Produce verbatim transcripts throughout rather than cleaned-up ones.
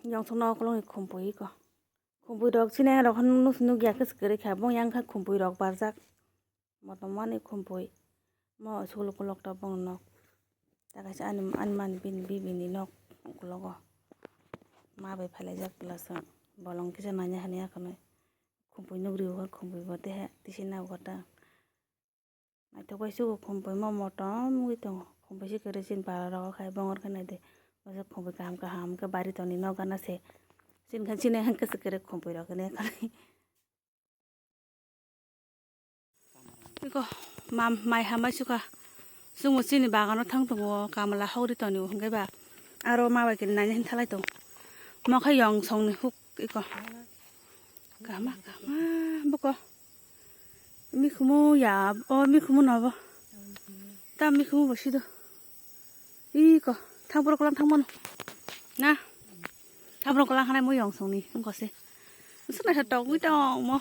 Yong song no okolog ni khumpui ko. Khumpui rok sini rok han nuk nuk ya khe kwrwi kha. Bong yang kha khumpui rok barjak. Motom mani khumpui. Mo sulu kulok ta bong nok. Ta kaisa ani, ani mani bini bibini nok ukologo. Ma bai phailaijak plasang. Bolong kisa nanya hanya khwnwi. Khumpui nugri o khumpui bo tehe tisi na o ta. Naithok bai sugo khumpui mo motom wngwi tongo. Khumpui se kwrwi chini para rogo khai bongor khe naidi. Bo se khumpui kaham kaham khe bari toni nok gana se. Chini khe chini hwn khe se kwrwi khumpui rok hwnwi khe. Iko ma mai hamai suka. Chwngbo chini bagano thang tongo kamla hogri toni o hwnkhe ba. Aro ma bai khe naina hwn thalai tongo. Mo khe yong songni huk iko. Kama kama buko. Mikhumu ya o mikhumu nobo. Ta mikhumu bo sido. Iko thangpro kolang thangmano. Na. Thangpro kolang hanai mo yong songni wngkose. Suna sa tongwi tongmo.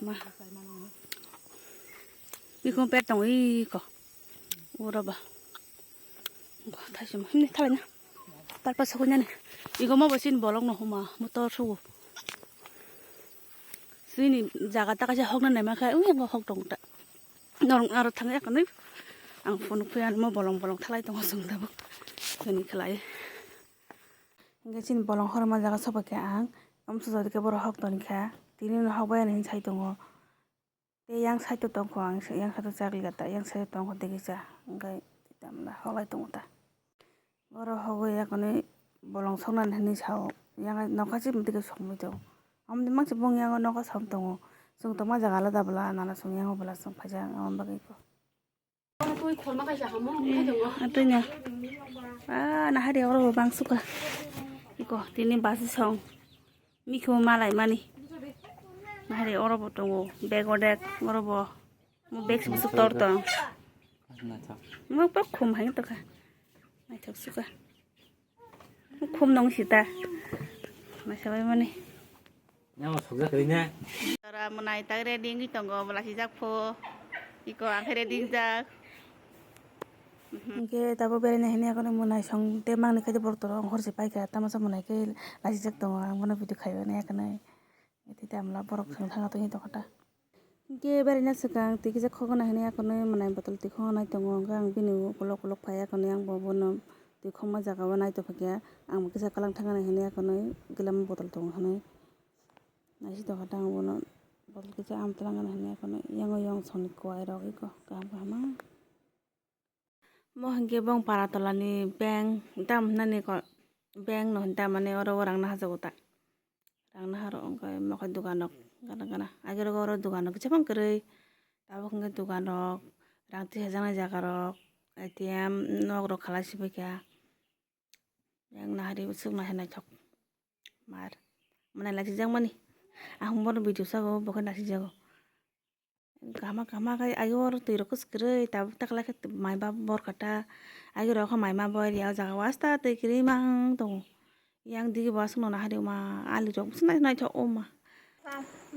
Ma. Mikhumu pet tong iko. Uro ba. Thaisima himni thalai na. Palpa sokoi nani. Iko mo bo sin bolong no huma motor sugo. Sini jaga ta kaisa hokna naima khe, ui, ang hok tong ta. Norok aro thang yak nai. Ang phone khuya mo bolong bolong thalai tongo sung tabuk. Sini khlai. Hingke sini bolong horma jaga sobai khe ang. Amsa jadi khe borok hok toni kha. Tini no hok bai ani sai tongo. Tei yang side o tongkho ang, yang side o chakli gata, yang side o tongkho dikisa, hingke tamla hoklai tongo ta. Oro hogwi yakhwni bolong soknani hinwi sao, yang nokha chibini dikhe sokmwi tongo. Amoni mangsi bong yang nokha som tongo, chwng tongma jaga alada bwla, nana chwng yang bwla chwng phaijak, aboni bagwi. Atwino, ah, nahari oro bo bang suka, iko tini basi song. Mikhumu malai mani. Nahari oro bo tongo. Bag odek oro bo. Mo bag se bwswk tor tong. Mo bo khum hai tongkha. Naithok suka. Khum nong sita. Naisa bai mani. Nang sokjak kri na. Tora mwnai tak ready wngwi tongo, bwla sijak pho. Iko ang khe ready wngjak. Hingke tabuk beraina hinwi akheno mwnai song tei mangni khe borok toro hor se paikha, tamasa mwnai khe lasijak tongo, ang bono video khaio hinwi akheno. Tei tamla borok thang thang tongwi tongkha ta. Hingke beraina swkang twi kisa khokna hinwi akheno mwnai botol twi khokna nai tongo, hingke ang bini ukulok ukulok phai akheno ang bo bono twi khokma jaga o nai tongkha khe, ang bo kisa kwlang thangna hinwi akheno gilama botol tongo hinwi naising tongkha ta, ang bono botol kisa amtwlangna hinwi akheno yang o yong songni kwai rok eko kaham kaham. Mo hingke bong para tolani bank, tam hinani ko, bank no hinta mane oro o rang naharjago ta. Rang naharo wngkhe mo khe dogan rok gana gana. Agero oro dogan rok jebang kwrwi. Tabuk hingke dogan rok, rang tisajaknai jaga rok, A T M nok rok khalai sibaikha. Yang nahari swk nahai naithok. Mar. Mwnai lachijakmani. Ang bono video sago, bo khe lachijago. Kaham kaham khe ayo oro twi rok kwswk kwrwi tabuk takla khe mai ba bor kata ayo rok khe mai ma bor ya o jaga o asta twi kwrwi mang tongo yang digi bo aswk no nahari ma ali rok bwswk nai naithok o ma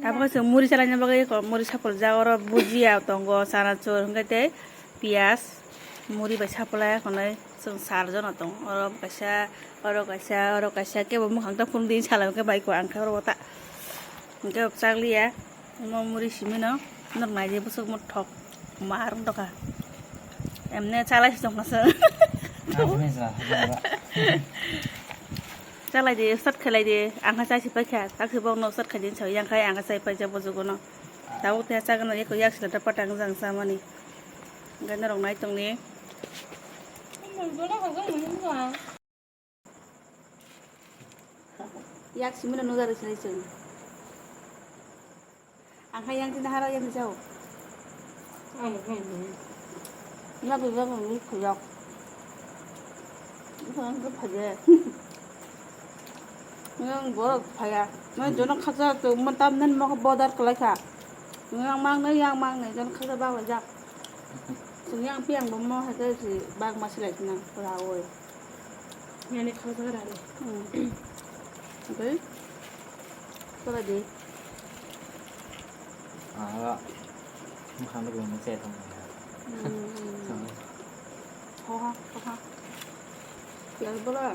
tabuk khe chwng muri salaina bagwi muri sapor jak oro bujia tongo chanachur hwnkhe tei piyaj muri bai saplai khwnwi chwng sar jono tongo oro kaisa oro kaisa oro kaisa kebo mwkhang ta phunukdi salai khe bai kho ang khe oro ta hwnkhe chakliya. Omo muri simi no, norok naidi bwswk muthok mar wng tongkha. Emne chalai se tongkha se. Chalai di, start khlai di, ang kha chai se paikha, tak se bokno start khai di, yang khai ang kha chai paijak bo jugo no. Tabuk te chagano eko yak sila ta patang jang chamani. Hingke norok nai tongni. Yak simi no nujari sinai chwng. Ang hai yang tini hara yang jao. Ang, ang, ang. Yak yak ang khuyok. Ang khe phaje. Yang borok phaya. Nang jono khaksa to matam nan mo bodar kalaikha. Yang mang nai yang mang nai jono khaksa ba wajak. Sing yang piang bo mo hai khe si bak ma silai sinang pura oi. Yani khaksa rani. Hmm. Oke. Pura di. Ah, mukhang lo gumno che thang. Hmm. Thang. Ho ha, ho ha. Yang bola.